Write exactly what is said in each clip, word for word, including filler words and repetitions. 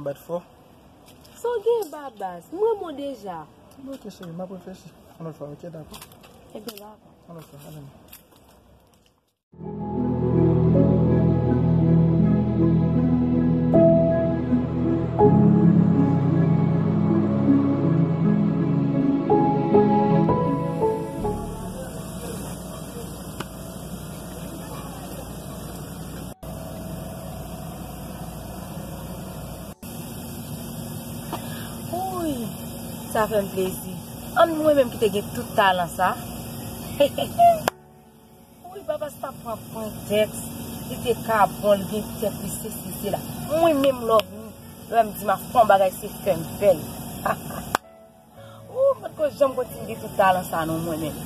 Bat fò. Sa w gen, Babas? M renmen w deja. Ok, cheri, m ap reflechi. Yon lòt fwa, ok, dakò. Ebyen, dakò. Yon lòt fwa, ale. Wouy, sa fè m plezi. An mwen menm ki te gen tout talan sa. Wouy, Babas t ap pran pwentèks, li te ka bon, li gen tèt, li sesi, li sela. Mwen menm love ni, lè m di m ap fè yon bagay, se fè m fè l. Ou, m potko janm kontinye gen tout talan sa non mwen menm.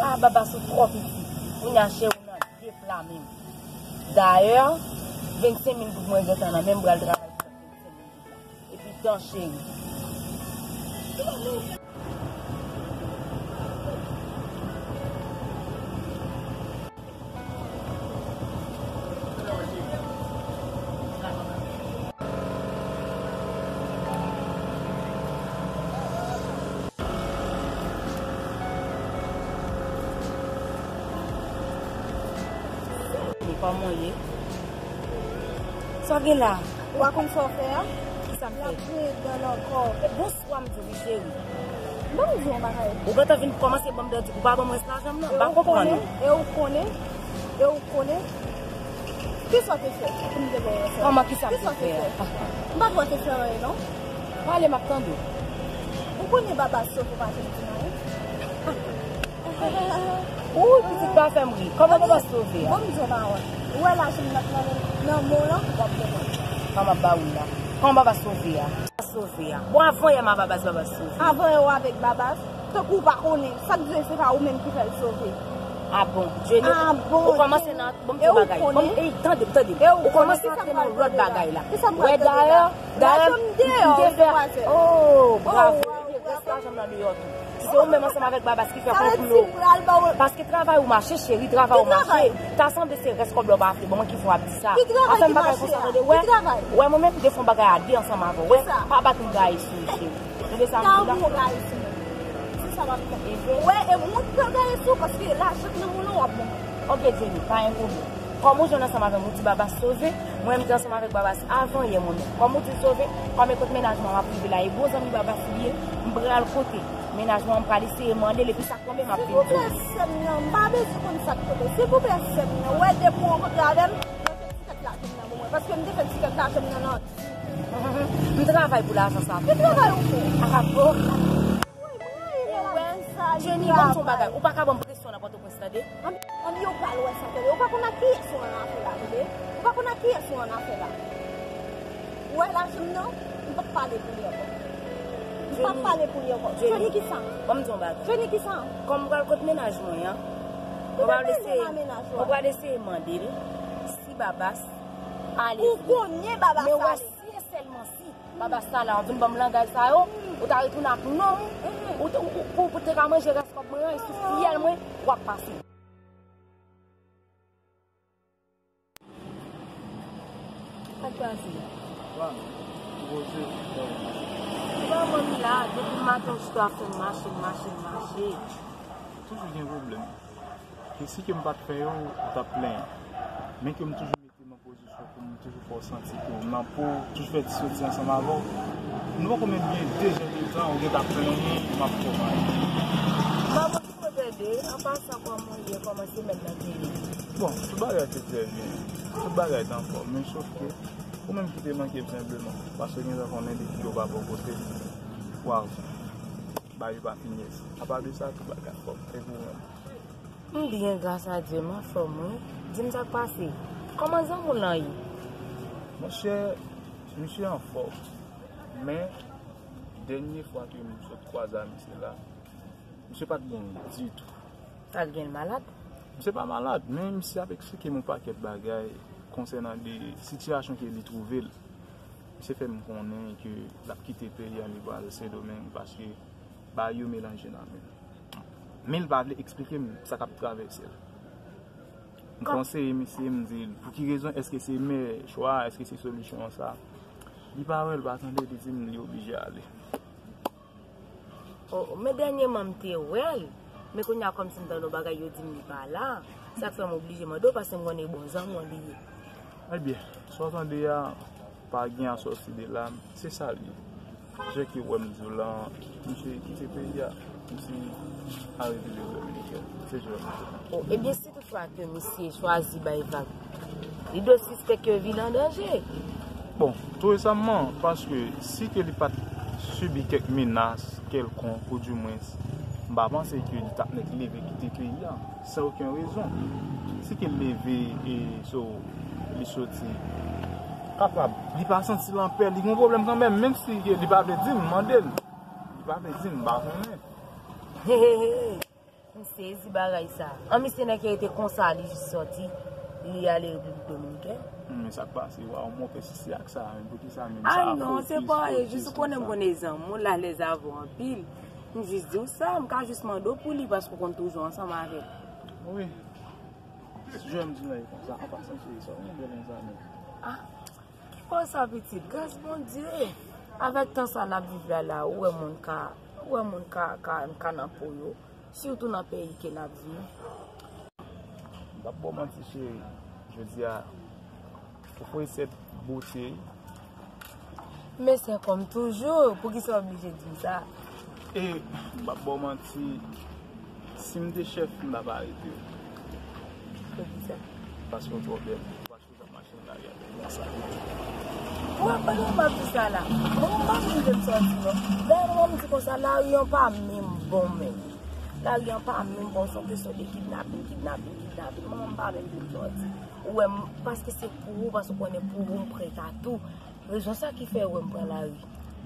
Ah, Babas ou twò piti. Kounye a cheri w nan de pla menm. Dayè, vennsenk mil goud mwen gentan nan men m, m pral travay pou vennsenk mil goud la. Epi dan cheri. Kòman w ye? Sa w gen la? Ou pa konn sa w fè a? Kisa m fè? L ap jwe dan ankò. Bonswa, m di wi, cheri. Ban m di w yon bagay. Ou gentan vin kòmanse ban m dandi pou w pa ban m rès lajan m nan? M pa konprann ou. E ou konnen, e ou konnen. Kisa w te fè pou m te ba w rès la? Kòman kisa m te fè a? Kisa w te fè? M pa t wè w te fè anyen, non. Pale, m ap tande w. Ou konnen Babas sove w pa janm di m anyen? Wouy, pitit pa fè m ri. Kòman Babas sove a? Bon, m di w yon pawòl. Ou wè lajan m nan, nan, nan men w lan, w ap demann. Kòman m ap ba ou l la? Kòman Babas sove a? Sove a. Bon, avan yè m a Babas, Babas sove. Avan yè w avèk Babas? Tankou w pa konnen. Sa k di se pa ou menm ki fè l sove. Ah bon, Jenny, ou kòmanse nan, bon, m di yon bagay. Bon, ey, tande m, tande m. Ou kòmanse antre nan yon lòt bagay la. Wè, dayè, dayè, m te fè, oh, bravo, ebyen, rès lajan m nan deyò tou. Si se ou menm ansanm avèk Babas ki fè konplo. Paske travay ou mache, cheri, travay ou mache. Ta sanble se rès kòb la w pa vle ban mwen ki fè w ap di sa. Pa fè m bagay konsa, tande, wè. Wè, mwen menm, m te fè yon bagay a de ansanm avè w, wè. Pa bat m gaye sou ou, cheri. Tande sa m di w la? Wè, e mwen k pral gaye sou ou, paske lajan k nan men w lan w ap ban mwen. Ok, Jenny, pa gen pwoblèm. Kòm ou jwenn ansanm avè m, ou di Babas sove, mwen menm m te ansanm avèk Babas avan yè mwen menm. Kòm ou di l sove, kòm e kot mennaj mwen m ap rive la, e bon zanmi Babas li ye, m pral kote mennaj mwen, m pral eseye mande l, epi sa k tonbe, m ap vin di w. Silvouplè, sè m nan, m pa bezwen konn sa k tonbe. Silvouplè, sè m nan, wè depi w rankontre avè m, mwen fè ti kèk lajan m nan ban mwen, paske m te fè ti kèk lajan m nan nan M travay pou lajan sa. Ki travay ou fè? Ah bon? Jenny, ban m di yon bagay. Ou pa ka ban m presyon nan Pòtoprens, tande? Ann, ann, yo pral wè sa, tande. Ou pa konn ak kiyès ou annafè la, tande. Ou pa konn ak kiyès ou annafè la. Ou wè lajan m nan? M p ap pale pou li ankò. M p ap pale pou li ankò. Jenny, kisa? Ban m di yon bagay. Jenny, kisa? Kòm m pral kot mennaj mwen an, mwen pral eseye, mwen pral eseye mande l si Babas ale. Ou konnen Babas ale. Si e sèlman si Babas sa la, w vin ban m langaj sa yo, ou ta retounen ak non m, ou te, ou, ou, pou, pou te ka manje rès kòb mwen an, e sou fyèl mwen, w ap pase. Sa k pase? Wa, poze. Kòman m la, depi maten w chita w ap fè m mache, mache, mache. Toujou gen pwoblèm. E si ke m pa t fè yo, ou t ap plenyen. Men ke m toujou mete m an pozisyon pou m toujou fè w santi ke w nan po w, toujou fè ti soti ansanm avè w. Nou poko menm gen de zè de tan, ou gentan ap plenyen, m ap fè w mal. M pa konn kote de, an pasan kòman w ye, kòman semèn nan te ye? Bon, tout bagay te trè byen. Tout bagay te anfòm, men sof ke ou menm ki te manke m senpleman, paske gentan konnen depi yo pa bò kote, waw, bagay yo pa fin yès. Apa de sa, tout bagay anfòm. E pou ou menm? M byen, gras a Dye, m anfòm, wi. Di m sa k pase. Kòman zanmi w lan ye? Monchè, misye anfòm. Men, dènye fwa ke m sot kwaze a misye la, misye pa t bon ditou. Sa l gen, l malad? Misye pa malad, men misye ap eksplike m yon pakèt bagay konsènan de sitiyasyon ke li twouve l. Misye fè m konnen ke l ap kite peyi a, li pral Sendomeng, paske bagay yo melanje nan men l. Men l pa vle eksplike m sa k ap travèse l. M konseye misye, m di l, pou ki rezon, èske se mè chwa, èske se solisyon an sa? Li pa wè l, pa tande, li di m li oblije ale. Oh, men dènyèman m te wè l, men kounye a kòmsi m tande yon bagay yo di m li pa la. Sa k fè m oblije mande w, paske m konnen e bon zanmi w li ye. Ebyen, sa w tande a, pa gen asòti de la, se sa l ye. Jan ke w wè m di w la, misye kite peyi a, misye al Repiblik Dominikèn. Se jan w wè m di w la. Oh, ebyen, si toutfwa ke misye chwazi bay vag, li dwe sispèk ke vi l an danje. Bon, tou resaman, paske si ke li pa t sibi kèk menas kèlkonk, oudimwens, m pa panse ke li t ap nèk leve kite peyi a, san okenn rezon. Si ke l leve e so, li soti, kapab, li pa santi l anpè, li gen yon pwoblèm kanmenm, menm si ke li pa vle di m, mande l. Li pa vle di m, m pa konnen. He, he, he. M sezi bagay sa. An misye nèk rete konsa, li jis sòti, li ale Repiblik Dominikèn. Men sa k pase, wa, w monte sisi ak sa, men poukisa menm sa? Ah non, se pa anyen, jis ou konnen m konnen zanmi w, l alèz avè w anpil. M jis di w sa, m ka jis mande w pou li, paske w konn toujou ansanm avè l. Wi. Jan m di w la, e konsa, an pasan, cheri, sa w gen bèl zanmi. Ah, ki konsa, pitit? Gras Bondye. Avèk tan sa n ap viv la, la, ou wè moun ka, ou wè moun ka, ka, ka nan po yo. Sitou nan peyi ke n ap viv. M p ap ba w manti, cheri. Jodi a, ou fè sèt bote. Men se kòm toujou, poukisa w oblije di m sa? E, m p ap ba w manti, si m te chèf, m t ap arete w. Poukisa? Paske w twò bèl. Ou ap gade m ap di sa la. Bon, m pa menm vle m sòti non. Dayè mwen m di konsa, lari an pa menm bon menm. Lari an pa menm bon, se yon kesyon de kidnapin, kidnapin, kidnapin. Mwen menm m pa menm vle m sòti. Ou wè m, paske se pou ou, paske w konnen pou ou m prèt a tou. Rezon sa ki fè ou wè m pran lari.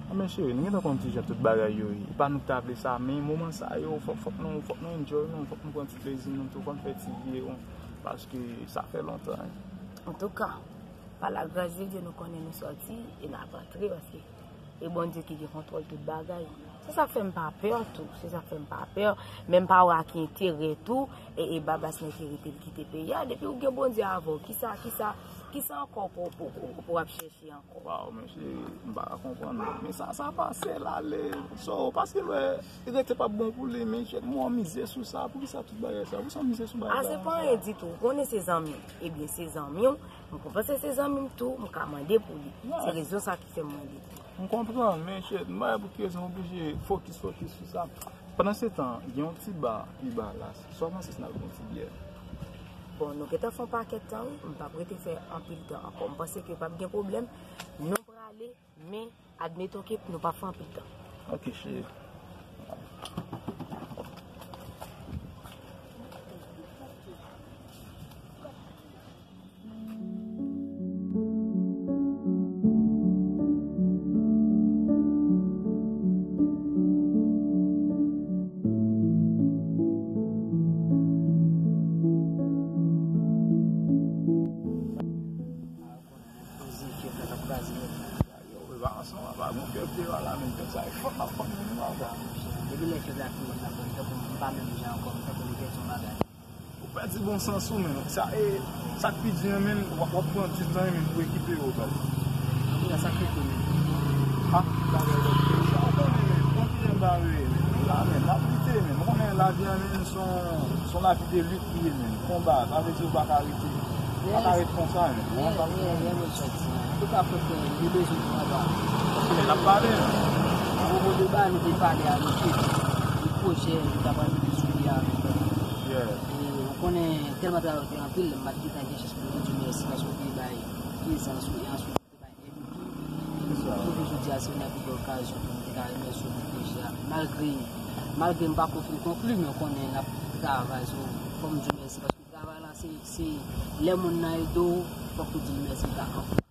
Ah, men cheri, nou gentan konn kijan tout bagay yo ye. E pa nou ki ta vle sa, men moman sa yo, fòk, fòk nou, fòk nou enjoy nou, fòk nou pran ti plezi nou tou, fòk nou fè ti vye, paske sa fè lontan, wi. Antouka, pa lagras de Dye, nou konnen nou sòti e n ap antre, paske e Bondye ki gen kontwòl tout bagay. Se sa k fè m pa pè tou, se sa k fè m pa pè, men m pa wè a ki enterè tou, e, e Babas nèk rete l kite peyi a. Depi ou gen Bondye avè w, kisa, kisa, kisa ankò pou, pou, pou, pou w ap chèche ankò? Waw, men cheri, m pa ka konprann non. Men sa, sa pase l ale. So, paske lè rete p ap bon pou li, men cheri, mwen mize sou sa. Poukisa tout bagay sa? Poukisa w mize sou bagay sa? A, se pa anyen ditou. Ou konnen se zanmi w. Ebyen, se zanmi w. M konprann se, se zanmi m tou, m ka mande pou li. Se rezon sa ki fè m mande. M konprann, men cheri, m pa wè pou ki rezon w oblije fokis, fokis sou sa. Pandansetan, gen yon ti ba pi ba la. Sa w panse si n al pran yon ti byè? Bon, nou gentan fè yon pakèt tan, wi. M p ap rete fè anpil tan ankò. M panse ke p ap gen pwoblèm. Nou prale, men admeton ke nou p ap fè anpil tan. Ok, cheri. Yo, e pa ansanm, pa gon kè pye a la, men kè sa e fòt ap fann moun la, sa. Depi lè kè la fini, sa fè tankou m pa menm jan ankò, tankou li pèdi yon bagay. Ou pèdi bon sans ou, men sa, e, sa k pi di an, men w ap, w ap pran dis tan, men pou rekipere w, baz. Anpil sa k rete, men. Ah, bagay lòt peyi sa, ou konnen, men, pran ti jan bare, men. Nou la, men, n ap lite, men. Ou konnen lavi a, men, se yon, se yon lavi de lit li ye, men. Konba, sa vle di ou pa ka rete. Pa ka ret konsa, men. Ou konprann sa m di? Antouka, frè, nou bezwen travay. Paske n ap pale, men. Awowo deba, nou te pale a, nou te di pwojè nou ta pral mete sou pye a. E ou konnen, tèlman travay te anpil, m pa t gentan gen chans pou m di mèsi, paske w te bay prezans ou, e answit ou te bay èd ou tou. Kote jodi a, se yon pi bèl okazyon pou m te ka remèsye w pou pwojè a. Malgre, malgre m pako fin konkli, men w konnen n ap travay, so, fò m di w mèsi, paske travay la, se, se lè moun nan ede w, fòk ou di l mèsi, li pa kanpe.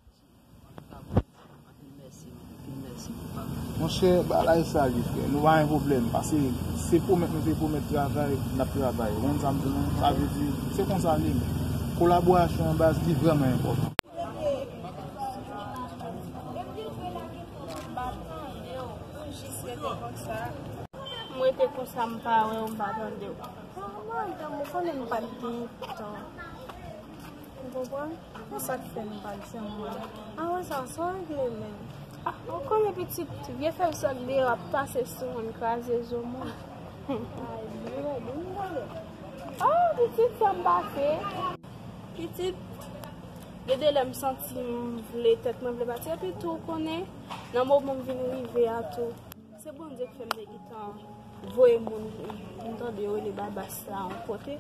Antouka, anpil mèsi, anpil mèsi pou bagay. Monchè, bagay sa ye, frè. Nou pa gen pwoblèm, paske se pwomèt nou te pwomèt travay, n ap travay. Ou konn sa m di nou? Sa vle di, se konsa li ye. Kolaborasyon an baz, li vrèman enpòtan. M rete konsa, m pa wè w, m pa tande w. Madanm, ou konnen m pa t gen tan. Ou konprann? Se sa k fè m pa t janm wè w. Apre sa, sa w regle menm? Ou konnen pitit, vye fèy sòt deyò ap pase sou moun, kraze zo moun. Ay, mwen, mwen, mwen. Oh, pitit, sa m pa fè. Pitit, gen de lè m santi m vle, tèt mwen vle pati. Epi tou, ou konnen, nan moman m vin rive a tou, se Bondye k fè m te gentan voye moun, m tande yo rele Babas la yon kote.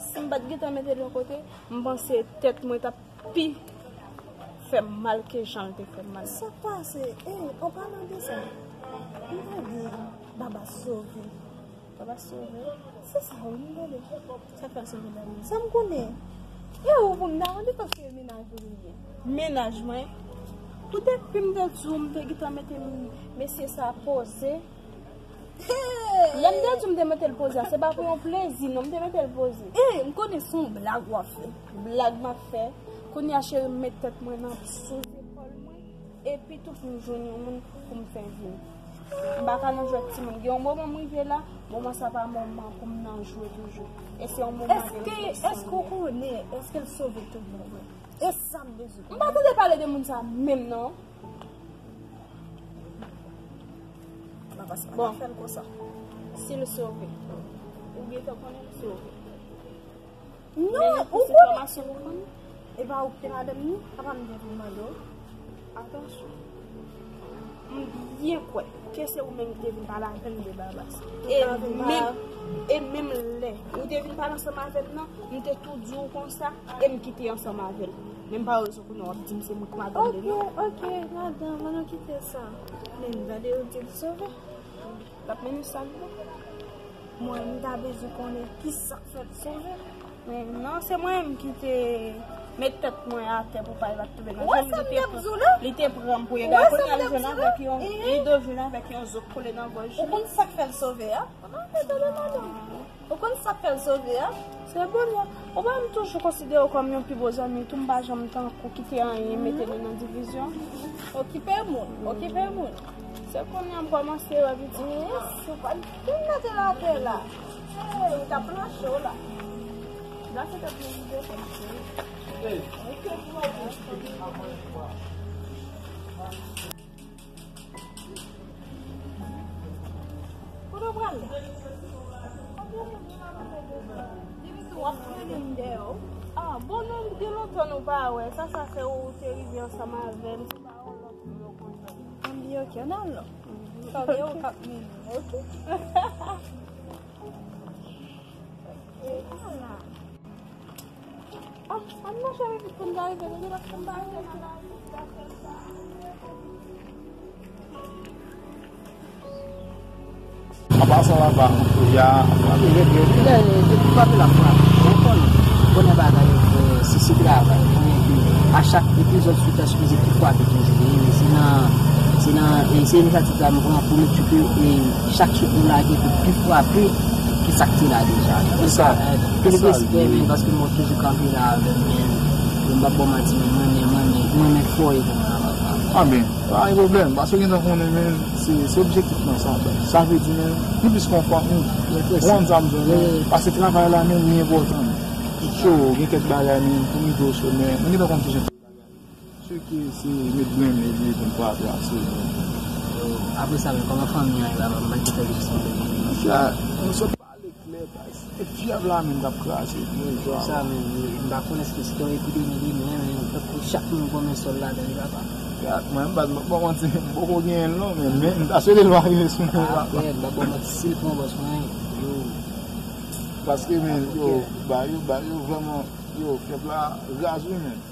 Si m pa t gentan mete l yon kote, m panse tèt mwen t ap pi fè m mal ke jan l te fè m mal. Sa k pase? Eh, an palan de sa, m tande Babas sove. Babas sove? Se sa wi, m tande. Sa k fè l sove dam nan? Sa m konnen? E ou pou m ta mande, paske mennaj ou li ye. Mennaj mwen? Pou depi m te di w, m te gentan mete m, mesye sa poze. Lè m te di w m te mete l poze a, se pa pou yon plezi non, m te mete l poze. E, m konnen se yon blag w ap fè. Blag m ap fè. Kounye a, cheri, m met tèt mwen nan, sou zepòl mwen. Epi tou pou m jwenn yon moun pou m fè vi m. M pa ka nan jwèt timoun. Gen yon moman m rive la, moman sa pa moman pou m nan jwe toujou. E se yon moman de refleksyon. Èske, èske w konnen, èske l sove tout bon vre? E sa m bezwen konnen. M pa tande pale de moun sa menm non. Babas pa ka fè l konsa. Si l sove, ou gentan konnen l sove. Non, ou konnen. E pa ou ki te madanm ni, apa m te vin mande w? Atansyon. M byen kwè ke se ou menm ki te vin pale avè m de Babas. E menm, e menm lè ou te vin pale ansanm avè m nan, m te tou di w konsa, e m kite ansanm avè l. Men m pa wè rezon kounye a w ap di m se mwen k madanm li non. Ok, ok, madanm, ann nou kite sa. Men m tande yo di l sove. L ap mennen sa l vle. Mwen, m ta bezwen konnen ki sa k fè l sove. Men non, se mwen menm ki te met tèt mwen atè pou pa l pa t tonbe nan jwèt li. Li te pran m pou egare. Kounye a li jwenn avèk yon, li do jwenn avèk yon zo k kole nan gòj li. Ou konn sa k fè l sove a? Ou konn sa k fè l sove a? Se bonè. Ou pa m toujou konsidere w kòm yon pi bon zanmi tou, m pa janm tankou kite anyen mete nou nan divizyon. Okipe moun, okipe moun. Se kounye a m kòmanse wè pitit. Ou pa t fin mete l atè la. Ou t ap planche w la. Plase tèt mwen sou tèt mwen. Kote w pral la? Depi tou w ap trennen m dèyè w. Ah, bon, non, gen lontan nou pa wè. Sa, sa fè ou te rive ansanm avè m. Se pa yon lòt moun ou konn jwenn. Ann byen, ok, ann al non. Sa w gen, ou k ap mennen m, ok. Ala. Ah, ann mache pitit pou n ta rive, nou gen lòt pou n ta rive nan lari. An pasan laba, y a frape. Lè, lè, lè frape la frape. Ou konnen, konnen bagay yo, eh, si se travay. Konnen ke a chak epizòd sou Tèskwize ki frape toujou. Men se nan, se nan, eh, se inisyativ la m pran pou m okipe, eh, chak sou pou lage pou pi frape ki sa k te la deja. Pou sa, eh, pil respè, men, paske mwen toujou kanpe la avè m, men, m p ap ba w manti, men mwen, men, mwen, men, mwen, men fò e pou mwen la, papa. Ah, men, pa gen pwoblèm, paske w gentan konnen, men, se, se objektif mwen sa, men. Sa vle di, men, pi plis ke yon fanmi, ou konprann sa m di w, men, paske travay la, men, li enpòtan, men. So, gen kèk bagay, men, pou m rive o somè, mwen gentan konn kijan. Sou ki se met grenn li pou m pa trase. Yo, apre sa, men kòman fanmi an ye la, manman ki fè jesyon de fanmi an? Sa, nou sot pale klè, baz. E dyab la menm k ap kraze. Wi, se sa menm, wi. M pa konn èske se te yon epidemi li menm, men tankou chak moun gon men sòl ladan li, papa. Gad, mwen, m pa, m pa manti, m poko genyen l non, men, men, m ta swete l pa rive sou mwen, papa. Ah, frè, m pa ba w manti, si l pran bòs mwen, yo. Paske, men, yo, ba yo, ba yo, vrèman, yo, kèb la raz, wi, men.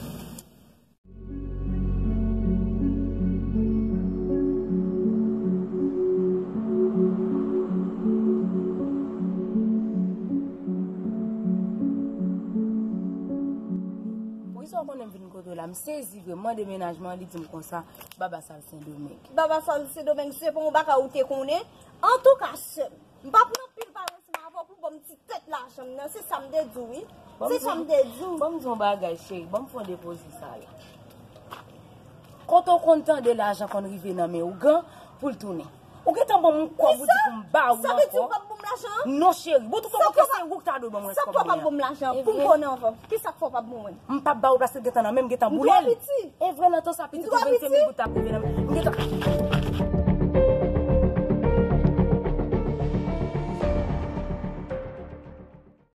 Poukisa w konnen m vin kote w la? M sezi vre, m mande mennaj mwen, li di m konsa, Baba Sal Sendomeng. Baba Sal Sendomeng, se pa yon bagay ou te konnen? Antouka, sè m, m pa pran pil pale ansanm avè w pou ban m ti tèt lajan m nan, se sa m te di w, wi. Se sa m te di w. Ban m di yon bagay, cheri, ban m fè yon depoze sa la. Kote w konn tande lajan konn rive nan men ougan pou l tounen? Ou gentan ban m yon kòb, ou di pou m ba ou ankò. Sa vle di ou p ap ban m Non, cheri. Bon, tout se ou k ta dwe ban mwen kòb mwen an. Sa k fè w p ap ban m lajan pou m konnen anvan? Ki sa k fè w p ap ban mwen? M p ap ba ou paske gentan nan men m gentan boule l. M twò piti. E vre nan tan sa pitit ou vennsenk mil goud t ap rive nan men m. M gentan